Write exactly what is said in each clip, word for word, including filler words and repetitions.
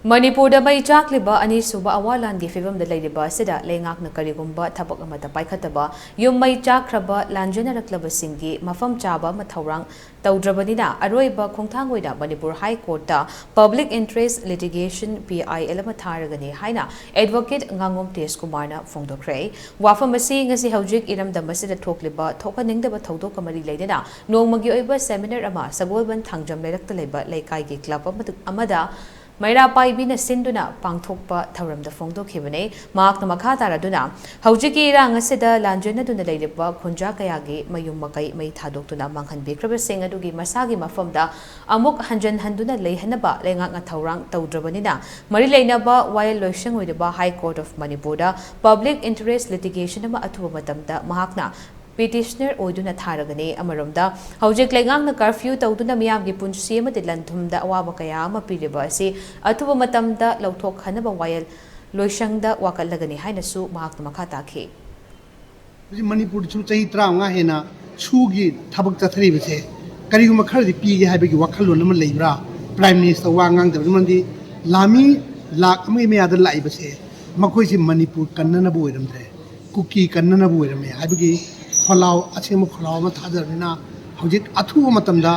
ꯃꯅꯤꯄꯨꯔꯗ ꯃꯩ ꯆꯥꯛꯂꯤꯕ ꯑꯅꯤꯁꯨꯕ ꯑꯋꯥ ꯂꯥꯟꯒꯤ ꯐꯤꯕꯝꯗ ꯂꯩꯔꯤꯕ ꯑꯁꯤꯗ ꯂꯩꯉꯥꯛꯅ ꯀꯔꯤꯒꯨꯝꯕ ꯊꯕꯛ ꯑꯃꯠꯇ ꯄꯥꯏꯈꯠꯇꯕ, ꯌꯨꯝ ꯃꯩ ꯆꯥꯛꯈ꯭ꯔꯕ ꯂꯥꯟꯖꯦꯟꯅꯔꯛꯂꯕꯁꯤꯡꯒꯤ ꯃꯐꯝ ꯆꯥꯕ ꯑꯃ ꯊꯧꯔꯥꯡ ꯇꯧꯗ꯭ꯔꯕꯅꯤꯅ ꯑꯔꯣꯏꯕ ꯈꯣꯡꯊꯥꯡ ꯑꯣꯏꯅ ꯃꯅꯤꯄꯨꯔ ꯍꯥꯏ ꯀꯣꯔꯠꯇ Public Interest Litigation, P I L, ꯑꯃ ꯊꯥꯔꯒꯅꯤ ꯍꯥꯏꯅ ꯑꯦꯗꯚꯣꯀꯦꯠ ꯉꯥꯉꯣꯝ ꯇꯦꯖꯀꯨꯃꯥꯔꯅ ꯐꯣꯡꯗꯣꯛꯈ꯭ꯔꯦ꯫ ꯋꯥꯐꯝ ꯑꯁꯤ ꯉꯁꯤ ꯍꯧꯖꯤꯛ ꯏꯔꯝꯗꯝ ꯑꯁꯤꯗ ꯊꯣꯛꯂꯤꯕ ꯊꯣꯛꯍꯟꯅꯤꯡꯗꯕ ꯊꯧꯗꯣꯛꯀ ꯃꯔꯤ ꯂꯩꯅꯅ ꯅꯣꯡꯃꯒꯤ ꯑꯣꯏꯕ ꯁꯦꯃꯤꯅꯥꯔ ꯑꯃ ꯁꯒꯣꯜꯕꯟ ꯊꯥꯡꯖꯝ ꯂꯩꯔꯛꯇ ꯂꯩꯕ ꯂꯩꯀꯥꯏꯒꯤ ꯀ꯭ꯂꯕ ꯑꯃꯗ, ꯑꯃꯗ ꯃꯩꯔꯥ ꯄꯥꯏꯕꯤꯅ ꯁꯤꯟꯗꯨꯅ ꯄꯥꯡꯊꯣꯛꯄ ꯊꯧꯔꯝꯗ ꯐꯣꯡꯗꯣꯛꯈꯤꯕꯅꯤ꯫ ꯃꯍꯥꯛꯅ ꯃꯈꯥ ꯇꯥꯔꯗꯨꯅ, ꯍꯧꯖꯤꯛꯀꯤ ꯏꯔꯥꯡ ꯑꯁꯤꯗ ꯂꯥꯟꯖꯦꯟꯅꯗꯨꯅ ꯂꯩꯔꯤꯕ ꯈꯨꯟꯖꯥ ꯀꯌꯥꯒꯤ ꯃꯌꯨꯝ ꯃꯀꯩ ꯃꯩ ꯊꯥꯗꯣꯛꯇꯨꯅ ꯃꯥꯡꯍꯟꯕꯤꯈ꯭ꯔꯕꯁꯤꯡ ꯑꯗꯨꯒꯤ ꯃꯁꯥꯒꯤ ꯃꯐꯝꯗ ꯑꯃꯨꯛ ꯍꯟꯖꯟ ꯍꯟꯗꯨꯅ ꯂꯩꯍꯟꯅꯕ ꯂꯩꯉꯥꯛꯅ ꯊꯧꯔꯥꯡ ꯇꯧꯗ꯭ꯔꯕꯅꯤꯅ, ꯃꯔꯤ ꯂꯩꯅꯕ ꯋꯥꯌꯦꯜ ꯂꯣꯏꯁꯪ ꯑꯣꯏꯔꯤꯕ High Court of Manipur the Public Interest Litigation ꯑꯃ ꯑꯊꯨꯕ ꯃꯇꯝꯗ ꯃꯍꯥꯛꯅ ꯄꯤꯇꯤꯁꯅꯔ ꯑꯣꯏꯗꯨꯅ ꯊꯥꯔꯒꯅꯤ꯫ ꯑꯃꯔꯣꯝꯗ, ꯍꯧꯖꯤꯛ ꯂꯩꯉꯥꯛꯅ ꯀꯔꯐ꯭ꯌꯨ ꯇꯧꯗꯨꯅ ꯃꯤꯌꯥꯝꯒꯤ ꯄꯨꯟꯁꯤ ꯑꯃꯗꯤ ꯂꯟ ꯊꯨꯝꯗ ꯑꯋꯥꯕ ꯀꯌꯥ ꯑꯃ ꯄꯤꯔꯤꯕ ꯑꯁꯤ ꯑꯊꯨꯕ ꯃꯇꯝꯗ ꯂꯧꯊꯣꯛꯍꯟꯅꯕ ꯋꯥꯌꯦꯜ ꯂꯣꯏꯁꯪꯗ ꯋꯥꯀꯠꯂꯒꯅꯤ ꯍꯥꯏꯅꯁꯨ ꯃꯍꯥꯛꯅ ꯃꯈꯥ ꯇꯥꯈꯤ꯫ ꯍꯧꯖꯤꯛ ꯃꯅꯤꯄꯨꯔꯗꯁꯨ ꯆꯍꯤ ꯇꯔꯥꯃꯉꯥ ꯍꯦꯟꯅ ꯁꯨꯒꯤ ꯊꯕꯛ ꯆꯠꯊꯔꯤꯕꯁꯦ ꯀꯔꯤꯒꯨꯝꯕ ꯈꯔꯗꯤ ꯄꯤꯒꯦ ꯍꯥꯏꯕꯒꯤ ꯋꯥꯈꯜꯂꯣꯟ ꯑꯃ ꯂꯩꯕ꯭ꯔꯥ? ꯄ꯭ꯔꯥꯏꯝ ꯃꯤꯅꯤꯁꯇꯔ ꯋꯥ ꯉꯥꯡꯗꯕꯅ ꯃꯔꯝꯗꯤ ꯂꯥꯃꯤ ꯂꯥꯛ ꯑꯃꯒꯤ ꯃꯌꯥꯗ ꯂꯥꯛꯏꯕꯁꯦ ꯃꯈꯣꯏꯁꯤ ꯃꯅꯤꯄꯨꯔ ꯀꯟꯅꯅꯕ ꯑꯣꯏꯔꯝꯗ꯭ꯔꯦ, ꯀꯨꯀꯤ ꯀꯟꯅꯅꯕ ꯑꯣꯏꯔꯝꯃꯦ ꯍꯥꯏꯕꯒꯤ ꯈꯣꯜꯂꯥꯎ, ꯑꯁꯦꯡꯕ ꯈꯣꯜꯂꯥꯎ ꯑꯃ ꯊꯥꯖꯔꯕꯅꯤꯅ ꯍꯧꯖꯤꯛ ꯑꯊꯨꯕ ꯃꯇꯝꯗ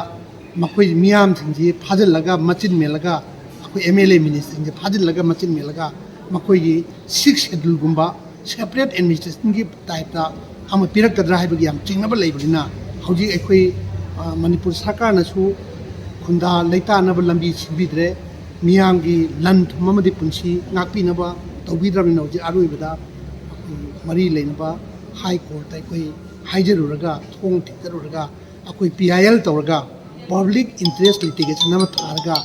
ꯃꯈꯣꯏ ꯃꯤꯌꯥꯝꯁꯤꯡꯁꯤ ꯐꯥꯖꯤꯜꯂꯒ ꯃꯆꯤꯟ ꯃꯦꯜꯂꯒ ꯑꯩꯈꯣꯏ ꯑꯦꯝ ꯑꯦꯜ ꯑꯦ ꯃꯤꯅꯤꯁꯇꯔꯁꯤꯡꯁꯦ ꯐꯥꯖꯤꯜꯂꯒ ꯃꯆꯤꯟ ꯃꯦꯜꯂꯒ ꯃꯈꯣꯏꯒꯤ ꯁꯤꯛꯁ ꯁꯦꯗꯨꯜꯒꯨꯝꯕ ꯁꯦꯄꯔꯦꯠ ꯑꯦꯗꯃꯤꯅꯤꯁꯇ꯭ꯔꯦꯁꯟꯒꯤ ꯇꯥꯏꯞꯇ ꯑꯃ ꯄꯤꯔꯛꯀꯗ꯭ꯔꯥ ꯍꯥꯏꯕꯒꯤ ꯌꯥꯝ ꯆꯤꯡꯅꯕ ꯂꯩꯕꯅꯤꯅ ꯍꯧꯖꯤꯛ ꯑꯩꯈꯣꯏ ꯃꯅꯤꯄꯨꯔ ꯁꯔꯀꯥꯔꯅꯁꯨ ꯈꯨꯟꯗꯥ ꯂꯩꯇꯥꯅꯕ ꯂꯝꯕꯤ ꯁꯤꯟꯕꯤꯗ꯭ꯔꯦ꯫ ꯃꯤꯌꯥꯝꯒꯤ ꯂꯟ ꯊꯨꯝ ꯑꯃꯗꯤ ꯄꯨꯟꯁꯤ ꯉꯥꯛꯄꯤꯅꯕ ꯇꯧꯕꯤꯗ꯭ꯔꯕꯅꯤꯅ ꯍꯧꯖꯤꯛ ꯑꯔꯣꯏꯕꯗ ꯑꯩꯈꯣꯏ ꯃꯔꯤ ꯂꯩꯅꯕ ꯍꯥꯏ ꯀꯣꯔꯠꯇ ꯑꯩꯈꯣꯏ ꯍꯥꯏꯖꯔꯨꯔꯒ ꯊꯣꯡ ꯊꯤꯡꯖꯔꯨꯔꯒ ꯑꯩꯈꯣꯏ ꯄꯤ ꯑꯥꯏ ꯑꯦꯜ ꯇꯧꯔꯒ ꯄꯕ꯭ꯂꯤꯛ ꯏꯟꯇꯔꯦꯁ ꯂꯤꯇꯤꯒꯦꯁꯟ ꯑꯃ ꯊꯥꯔꯒ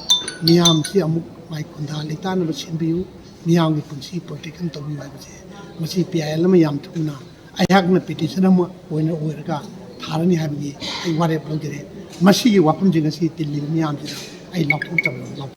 ꯃꯤꯌꯥꯝꯁꯤ ꯑꯃꯨꯛ ꯃꯥꯏ ꯈꯨꯟꯗꯥ ꯂꯩꯇꯥꯅꯕ ꯁꯤꯟꯕꯤꯌꯨ, ꯃꯤꯌꯥꯝꯒꯤ ꯄꯨꯟꯁꯤ ꯄ꯭ꯔꯣꯇꯦꯛꯁꯟ ꯇꯧꯕꯤꯌꯨ ꯍꯥꯏꯕꯁꯦ ꯃꯁꯤ ꯄꯤ ꯑꯥꯏ ꯑꯦꯜ ꯑꯃ ꯌꯥꯝ ꯊꯨꯅ ꯑꯩꯍꯥꯛꯅ ꯄꯤꯇꯤꯁꯟ ꯑꯃ ꯑꯣꯏꯅ ꯑꯣꯏꯔꯒ ꯊꯥꯔꯅꯤ ꯍꯥꯏꯕꯒꯤ ꯑꯩ ꯋꯥꯔꯦꯞ ꯂꯧꯖꯔꯦ꯫ ꯃꯁꯤꯒꯤ ꯋꯥꯐꯝꯁꯤꯡ ꯑꯁꯤ ꯇꯤꯜꯂꯤꯕ ꯃꯤꯌꯥꯝꯁꯤꯗ ꯑꯩ ꯂꯥꯎꯊꯣꯛꯆꯕ ꯂꯥꯎ